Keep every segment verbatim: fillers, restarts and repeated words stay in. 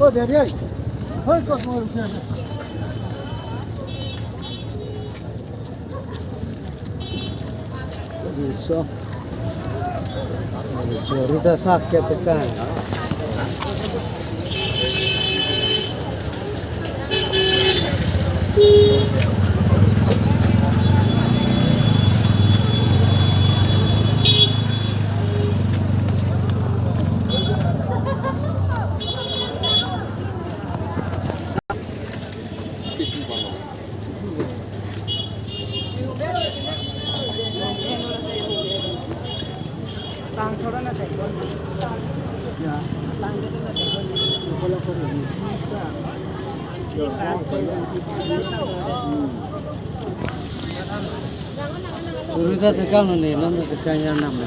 Oh, there he is. Hey, come on. So, chori ta sak ke tekan. Chori ta tekan lo ne, non ta tekan ya nam lo.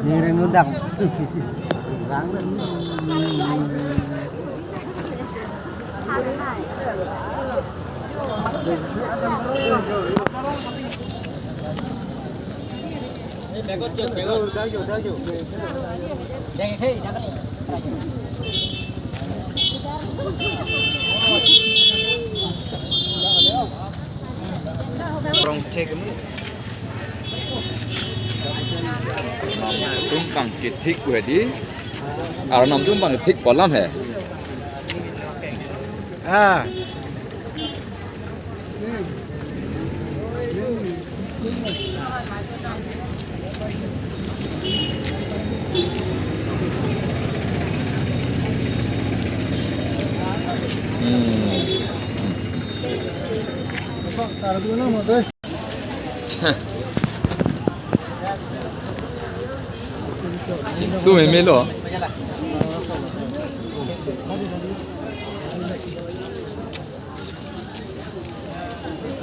Diri nudang. Rong cek ni. Namtum kangkethik hedi. Ar namtum kangkethik kolam he. Ah. Hmm. Su meme lo.